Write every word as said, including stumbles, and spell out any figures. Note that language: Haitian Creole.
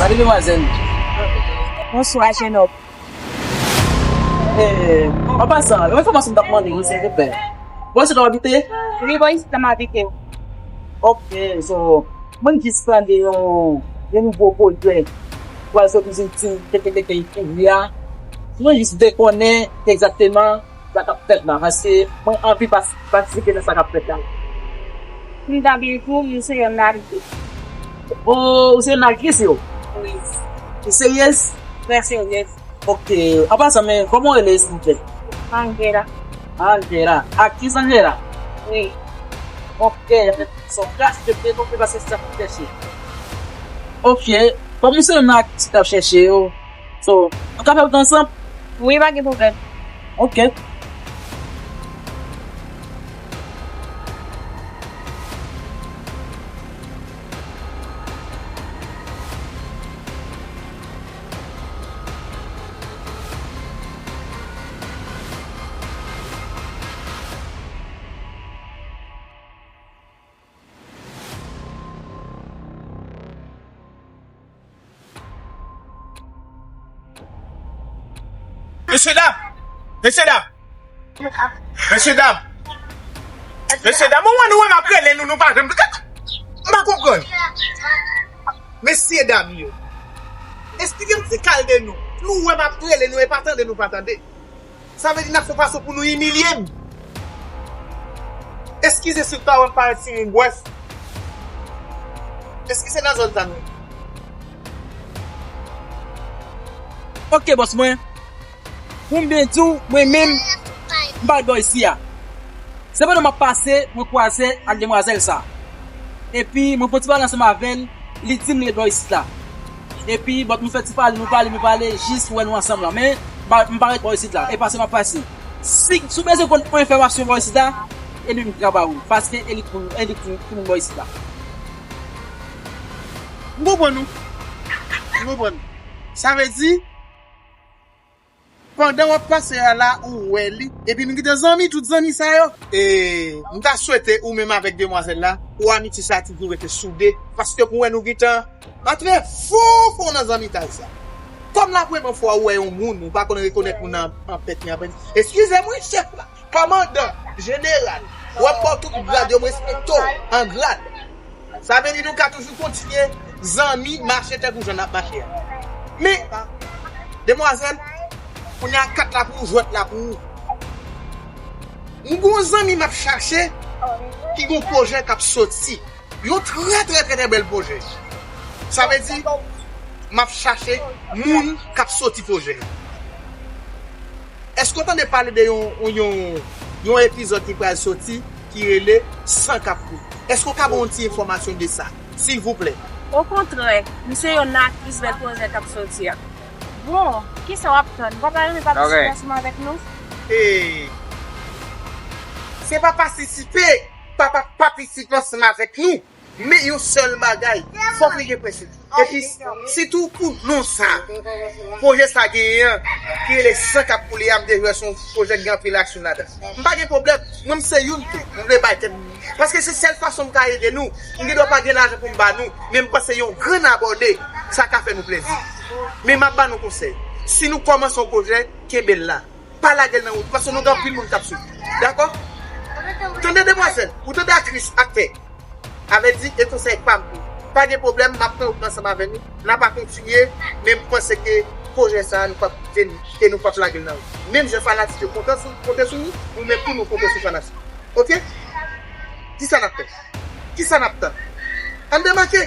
Salut, demwazèl. Bonswa, jenòm. Eh, an pasan, yon enfòmasyon m t ap mande w, silvouplè. Bò isit w abite? Wi, bò isit la m abite. Ok, so, mwen jis tande yon, yon nouvo pwojè pral soti sou ti kekekeke kounye a. Mwen jis vle konnen egzakteman sa k ap fèt la, paske mwen anvi pas-, patisipe nan sa k ap fèt la. M t anvi di w, m se yon aktris. Oh, ou se yon aktris, yo? Wi. Ou seryez? Trè seryez. Ok. An pasan, men, kòman w rele, silvouplè? Angela. Angela. Aktris Angela? Wi. Ok. So, gras ke te tonbe pase sa k ap chèche. Ok. Kòm ou se yon aktris k ap chèche, yo. So, nou ka fè wout ansanm? Wi, pa gen pwoblèm. Ok. Mesye dam! Mesye dam! Mesye dam! Mesye dam, ou wè nou wè m ap rele nou, nou pa janm. M pa konprann. Mesye dam yo, esplike m ti kal de nou. Nou wè m ap rele nou e pa tande nou pa tande. Sa vle di n ap fè fason pou nou imilye m. Eskize si w ta wè m parèt timoun bwèf. Eskize nan zòn sa nou. Ok, bòs mwen. Pou m byen di w, mwen menm, m pa ret bò isi a. Se pandan m ap pase, mwen kwaze ak demwazèl sa. Epi, mwen fè yon ti pale ansanm avè l, li di m li ret bò isit la. Epi, bòt nou fè ti pale, nou pale, nou pale, jis wè nou ansanm la. Men, m pa, m pa ret bò isit la. E pase m ap pase. Si, si w bezwen konn yon enfòmasyon bò isit la, e li menm ki ka ba ou. Paske e li k pou, e li k pou, pou moun bò isit la. M konprann ou. M konprann. Sa vle di, pandan w ap pase a la, ou wè li. Epi nou gentan zanmi, tout zanmi sa yo. E m ta swete ou menm avèk demwazèl la, pou amiti sa toujou rete soude. Paske pou wè nou gentan antre fon fon nan zanmitay sa. Kòm la premye fwa ou wè yon moun, ou pa konn rekonèt moun nan an pèt li an pèt. Eskize m wi, chèf la, kòmandan, jeneral, w ap ba w tout grad yo, m respekte w an grad. Sa vle di nou ka toujou kontinye zanmi, mache tankou jan n ap mache a. Men, demwazèl, kounye a kat la pou ou, jwèt la pou ou. M gon zanmi m ap chache ki gon pwojè k ap soti. Yon trè, trè, trè, trè bèl pwojè. Sa vle di, m ap chache moun k ap soti pwojè. Èske w tande pale de yon, yon, yon epizòd ki pral soti ki rele San k ap koule? Èske w ka ban yon ti enfòmasyon de sa, silvouplè? Okontrè, m se yon aktris bèl pwojè k ap soti a. Bon, kisa w ap tann? W pa ta renmen patisipe ansanm avèk nou? E, se pa patisipe, pa, pa patisipe ansanm avèk nou. Men yon sèl bagay, fòk li gen prensip. Epi, sitou pou non sa, pwojè sa genyen an, ki rele San k ap koule a, m te jwè se yon pwojè ki gen anpil aksyon ladan. M pa gen pwoblèm, mwen m se youn tou, m vle bay tèt mwen. Paske se sèl fason m ka ede nou, m gen dwa pa gen lajan pou m ba nou, men m panse yon grenn abòne, sa ka fè nou plezi. Men m ap ba nou konsèy, si nou kòmanse yon pwojè, kenbe l la. Pa lage l nan wout, paske nou gen anpil moun k ap swiv. Dakò? Tande demwazèl, ou tande aktris, aktè. Avèdi, e konsèy pa m pou ou. Pa gen pwoblèm, m ap pran wout ansanm avè nou. N ap kontinye, men m panse ke pwojè sa a, nou p ap kite l, e nou p ap lage l nan wout. Menm jan fanatik yo konte sou, konte sou nou, nou menm tou nou konte sou fanatik. Ok? Kisa n ap fè? Kisa n ap tann? Ann demake!